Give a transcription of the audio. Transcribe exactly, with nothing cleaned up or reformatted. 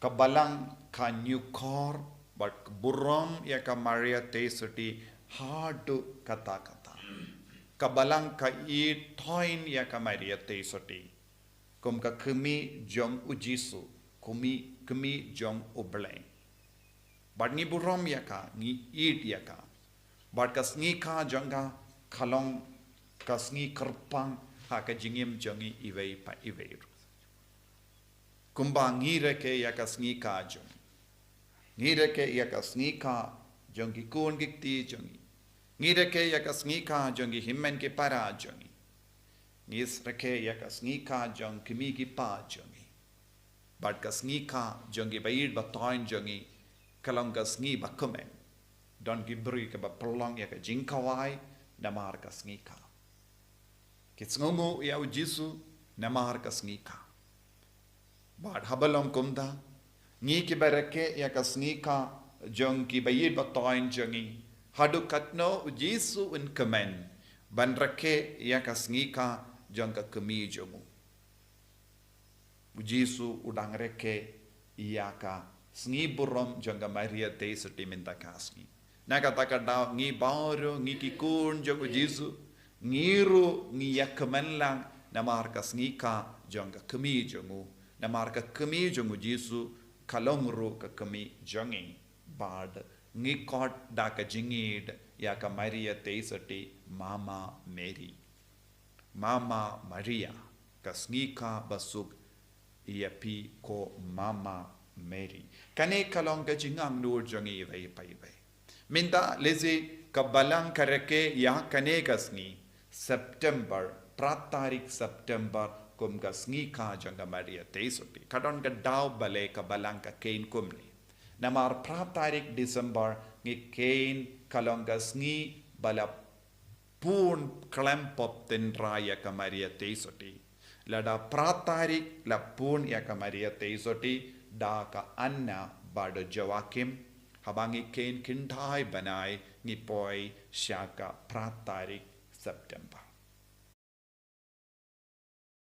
Ka balang ka ñiewkor bad ka burom ïa ka Maria Theisotti haduh katta katta. Ka balang ka ïeit toiñ ïa ka Maria Theisotti kum ka kmie jong u Jisu, kmie, kmie jong u Blei. Bad ngi burom ïa ka, ngi ïeit ïa ka. Bad ka sngi kha jong ka ka long ka sngi kyrpang ha ka jingim jong ngi iwei pa iwei ruh. Kumba ngi rakhe ïa ka sngi kha jong ngi, ngi rakhe ïa ka sngi kha jong ki khun ki kti jong ngi, ngi rakhe ïa ka sngi kha jong ki hynmen ki para jong ngi, ngi rakhe ïa ka sngi kha jong ki kmie ki kpa jong ngi. Bad ka sngi kha jong ki ba ïeit ba toiñ jong ngi ka long ka sngi ba kmen. Don ki briew kiba pynlong ïa ka jingkhawai namar ka sngi kha. Ki sngewnguh ïa u Jisu namar ka sngi kha. Bad haba long kumta, ngi kiba rakhe ïa ka sngi kha jong ki ba ïeit ba toiñ jong ngi, haduh katno u Jisu un kmen ban rakhe ïa ka sngi kha jong ka kmie jong u. U Jisu u dang rakhe ïa ka sngi burom jong ka Maria Theisotti mynta ka sngi. Na kata ka daw ngi baroh ngi ki khun jong u Jisu, ngi ruh ngi ïa kmen lang namar ka sngi kha jong ka kmie jong u, namar ka kmie jong u Jisu ka long ruh ka kmie jong ngi. Bad ngi khot da ka jingïeit ïa ka Maria Theisotti, Mama Mary. Mama Maria, ka sngi kha ba suk ïa phi ko Mama Mary. Kane ka long ka jingangnud jong ngi iwei pa iwei. Mynta lehse ka balang ka rakhe ïa kane ka sngi September, phra tarik September, kum ka sngi kha jong ka Maria Theisotti. Ka don ka daw balei ka balang ka kheiñ kumne. Namar phra tarik December ngi kheiñ ka long ka sngi ba la pun khlem pop tynrai ïa ka Maria Theisotti. Lada phra tarik la pun ïa ka Maria Theisotti da ka Anna bad u Joachim, haba ngi kheiñ khyndai bnai ngi poi sha ka phra tarik September.